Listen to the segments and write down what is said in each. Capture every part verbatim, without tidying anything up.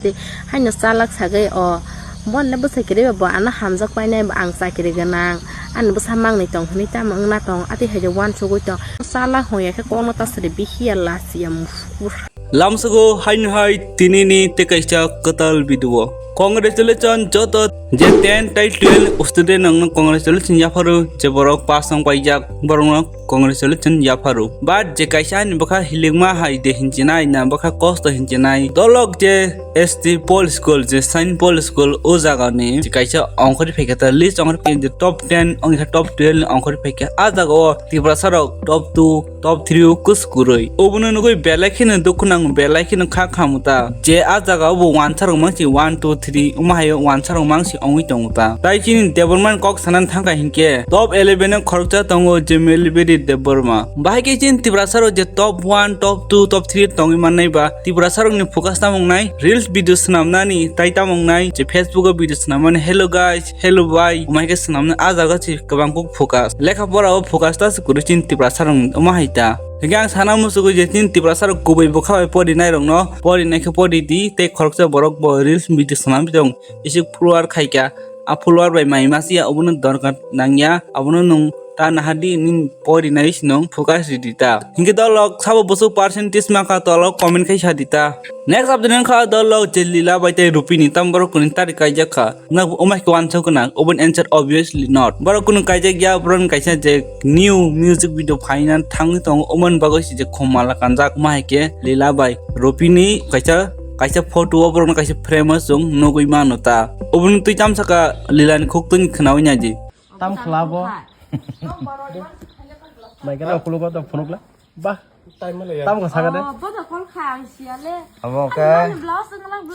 Tei haino chalak sagwi o, "Bo le bwsai kwrwi ba bo ano hamjak painai, bo ang chakri gwnang, ani bwsa mangni tong," hwnwi tamo wngna tong, atwi hai uansugwi tong. Chalak hwnya khe kokno ta sari bihiya lasiya mufur. Lamsogo haino hai tinini tei kaisa kwtal video. Congratulations joto je ten tai twelve student nokno congratulations yapharo, je borok pass wng paijak borokno congratulations yapharo. But je kaisa ni bwkha hilikma hai de hinchinai na bwkha kosto hinchinai. Dolok je S T Paul School, je Saint Paul School, o jaga ni je kaisa ongkhorwi phaikha ta list ongkhorwi phaikha je top ten ongkha top twelve ni ongkhorwi phaikha. A jaga o Tiprasa rok top two, top three o kwswk kwrwi. Obono nugwi belai kheno dukhu nango, belai kheno kha khamu ta. Je a jaga o bo uansarok mangsi one, two, three, omo hai uansarok mangsi ongwi tongo ta. Tai chini Debbarma ni kok sanani thangkha hinkhe top eleven o khoroksa tongo je Meliberi Debbarma. Bahai khe chini Tiprasa rok je top one, top two, top three tongwi mannai ba Tiprasa rokni focus tamo wngnai reels video swnamnani tai tamo wngnai je Facebook o video swnamnani, "Hello guys, hello bye," omo hai khe swnamnani a jaga se kwbang kuk focus. Lekha pora o focus ta se kwrwi chini Tiprasa rokni omo hai ta. Hinkhe ang sana musugo je chini Tiprasa rok kubui bwkha bai porinai rokno porinai khe pori di tei khoroksa borok bo reels video swnamwi tong isik follower khaikha. A follower bai mai masiya obono dorkar nangya, abono nwng ta nahardi nini porinai sinong focus ridi ta. Hinkhe dolok sabo bwswk percentage mankha tolok comment khai sadi ta. Next update wngkha dolok je Lila bai tei Rupini tam borok kuni tari kaijak kha. Nwk omo hai khe uansuk gwnang, oboni answer obviously not. Borok kunu kaijak ya, borokni kaisa je new music video phaina thangwi tongo, omoni bagwi se je khum mala kanjak, omo hai khe Lila bai Rupini kaisa, kaisa photo o borokno kaisa frame o chwng nugwi mano ta. Oboni twi tamsaka Lila ni khuk twi khwnawi naidi. Tam khlabo. Mai kana khulugo to phunukla. Bah. Tam ko sakade. Oh, bodo kol kha ang siale. Abo khe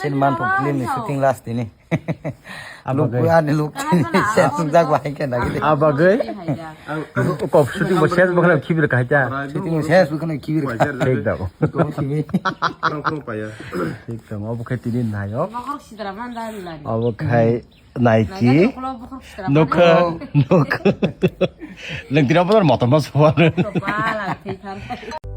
sin man pok film ni shooting last ini. Abo khe. Luk ani luk. Sen sung jak bahai khe nagide. Abo khe. Kop shooting bo ses bokhle khibir khaita. Shooting ses bokhle khibir khaita. Thik da. Thik da. Abo khe tini nayo. Abo khe. Nike. Nukha, nukha. Nwng tini obo motom no suwa.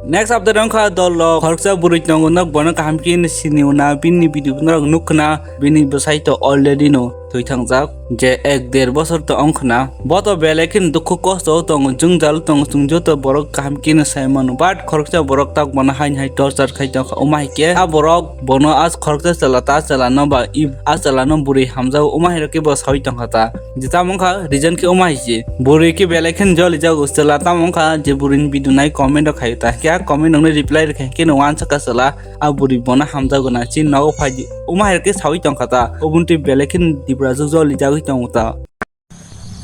Next update wngkha dolo khoroksa bwrwi tongo, nok bono kaham khe sini una bini video norok nukkha na bini bwsai to already no thwi thangjak je ek der bosor to wngkha na. Bo to belai kheno dukhu kosto o tongo, jwngjal tongo, chwng joto borok kaham khe no sai mano, but khoroksa borok tak bono haini hai torture khai tongkha, omo hai khe a borok bono a khoroksa chwla ta chwla no ba i a chwla no bwrwi hamjago, omo hai rok khe bo saui tongkha ta. Je tamo wngkha reason khe omo hai se. Bwrwi khe belai kheno joli jago, chwla tamo wngkha je bwrwi ni video nai comment rok khai ta. Khe a comment rok no reply rwkha khe no uansukha chwla a bwrwi bono hamjago na chini nogo phai di. Omo hai rok khe saui tongkha ta. Oboni twi belai kheno Tiprasa joli jagwi tongo ta.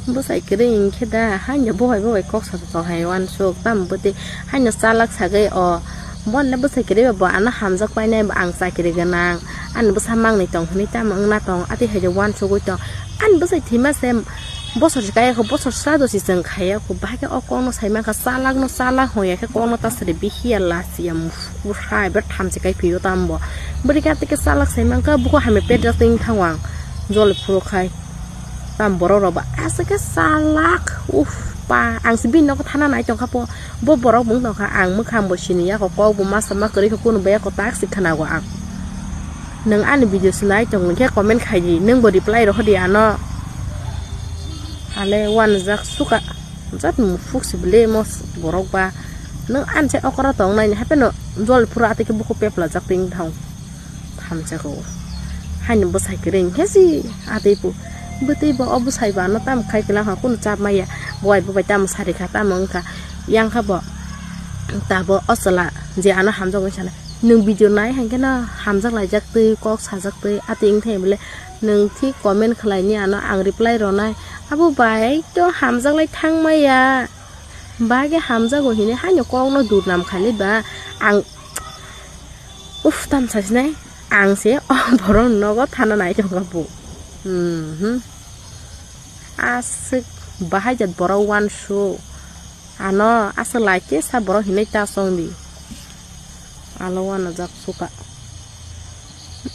Bwsai kwrwi hinkhe da, haino bohai bohai kok sa tong hai uansuk, tamo bwtwi haino chalak sagwi o, "Bo le bwsai kwrwi ba bo ano hamjak painai, bo ang chakri gwnang, ani bwsa mangni tong," hwnwi tamo wngna tong, atwi hai uansugwi tong. Ani bwsai thwima se bosor se kaya kho, bosor sado se chwng khaya kho, bahai khe o kokno sai mankha, chalak no chalak hwnya khe kokno ta sari bihiya lasiya mufur hai ber thamchi kai phio tamo bo. Bwrwi khe atwi khe chalak sai mankha, buko hamya pet jak twi wng thango ang, joli phuru khai. Tam borok rok ba aswk khe chalak, uff, pa, ang se bini nogo thana nai tongkha po, bo borok bo wng tongkha, ang mwkhang bo sini ya kho, kok bo ma sama kwrwi kho, kunu bai ya kho, tak se khwnago ang. Nwng ani video se nai tong khe comment khai di, nwng bo reply rw di ano. Ale uanajak suka, jat mufuk se bele mo borok ba, nwng ani se okora tong nai, hapheno joli phuru atwi khe bukhuk peplajak twi wng thang. Thamsa kho. Haino bwsai kwrwi hinkhe si atwi pu. Bwtwi bo o bwsai bo ano tamo khai kwlang kha, kunu chap maya. Bo bai bo bai tamo sari kha, tamo wng kha. Yang kha bo. Tabo o chwla je ano hamjak wngwi sanai. Nwng video nai hinkhe no hamjak laijak twi, kok sajak twi, atwi wng thai bole. Nwng thik comment khlai ni ano ang reply rw nai. Abo bai to hamjak lai thang maya. Bai khe hamjago hinwi haino kokno durnam khainai ba ang. Uff, tam sasinai, ang se o borok nogo thana nai tongkha bo. Mhm. Aswk bahai jat borok uansuk. Ano aswk lai khe sa borok hinwi ta chong di. Alo uanajak suka.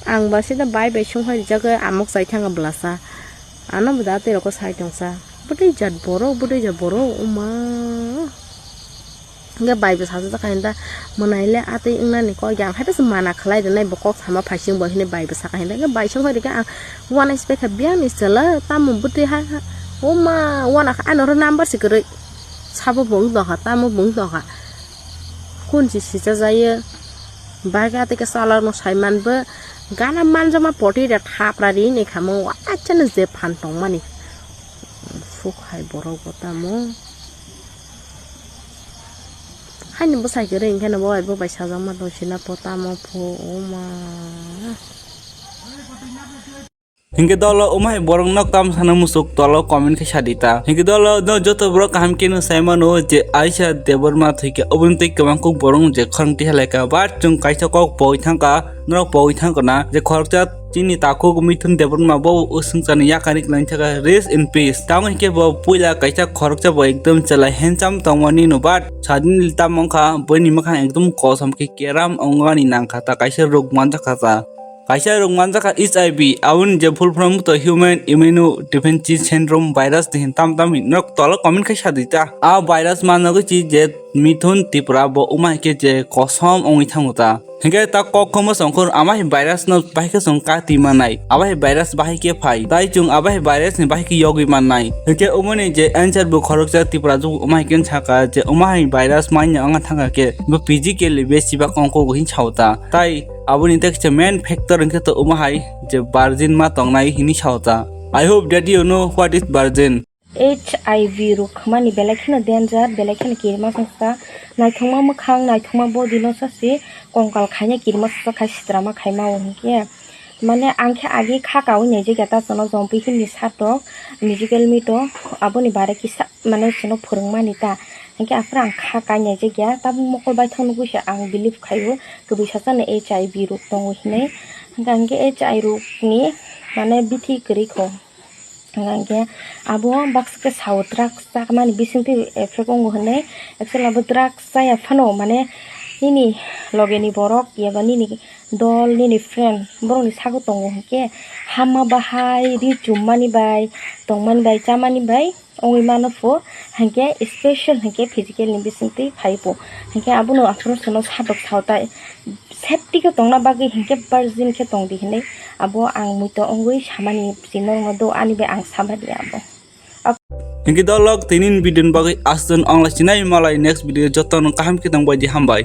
Ang ba sida bai bai sung hai rijak, amok chai thanga bwlasa. Ano bo da tei rokho sai tongsa. Bwtwi jat borok, bwtwi jat borok, oma. Hingke bai bo sajak kha hinda, mwnai le atwi wngnani kok ya, hai bwsa mana khlai rwnai bo kok sama phaising bo hinwi bai bo saka hinda. Hingke bai song khe rikhe ang uanaisi bai kha biyang ni chwla tamo bwtwi ha, ha. O ma uana kha ano oro number se kwrwi. Sabo bo wng tongkha, tamo bo wng tongkha. Kun si sija jaiyo. Bai khe atwi khe chalok no sai man bo. Gana manjakma poti rok thapra ri ni kha mo, uanaisi no je phan tongmani. Suk hai borok bo tamo. Haini bwsai kwrwi hwnkhe no bo bai bo bai sajakma tong sina po tamo pho o ma. Hinkhe dolo umai borok nok tam sana musuk tolo comment khe sadi ta. Hinkhe dolo no joto borok kaham khe no sai mano je Aisha Debbarma thwikhe oboni tei kwbang kuk borok je khorang tiha laika, but chwng kaisa kok poi thangkha. Norok pogwi thang kana je khoroksa chini takhuk Mithun Debbarma bo usung chani yakari kwlai thaka, rest in peace. Tamo hinkhe bo puila kaisa khoroksa bo ekdom chwla handsome tongmani no, but sadini tamo wngkha boini mwkhang ekdom kosom khe keram ongani nangkha ta, kaisa rok manjakha ta. Kaisa rok manjakha H I V, aboni je full form to human immunodeficiency syndrome virus de hin tam tam hin norok tolo comment khai sadi ta. A virus manjagwi chi je Mithun Tripura bo wngma hinkhe je kosom wngwi thango ta. Hinkhe ta kok khoma songkhor ama hai virus no bahai khe chwng kati mannai, abo hai virus bahai khe phai, tai chwng abo hai virus ni bahai khe yogwi mannai. Hinkhe umani je answer bo khoroksa Tripura jwk wngma hinkhe saka je wngma hai virus manya wngna thangkha khe bo physically besi ba kongkho bo hin sao ta. Tai aboni tei kisa main factor hinkhe to wngma hai je virgin ma tongnai hini sao ta. I hope that you know what is virgin. H I V rok khmani belai kheno danger, belai kheno kirima songsa. Naithokma mwkhang, naithokma body no sasi kongkal khaina kirima songsa khai sitrama khaima o hinkhe. Mane ang khe agi kha kaui naijak ya ta chwngno jompui himni satok, musical meet o, aboni bare kisa mane chwngno phwrwngmani ta. Hinkhe aphuru ang kha kai naijak ya, tabuk mokol baithang nugui se ang believe khai o, kwbui sachano H I V rok tongo hinui. Hinkhe ang khe H I V rok ni mane bithi kwrwi kho. Hingke abo baksa khe sao drugs chakmani bisingtwi effect wngo hinwi, actually abo drugs chaya phano mane nini logeni borok eba nini dol, nini friend borokni sago tongo hinkhe hamma bahai ri chummani bai, tongmani bai, chamani bai wngwi mano pho, hinkhe special hinkhe physical ni bisingtwi phai pho, hinkhe abono aphuru chwngno satok sao tai. Safety khe tongna bagwi hinkhe virgin khe tongdi hinwi abo ang muitu wngwi samani chini norokno do ani bai ang samani abo. Hinkhe dolok tini ni video ni bagwi aswk ongla sinai malai next video jotono kaham khe tongbai di hambai.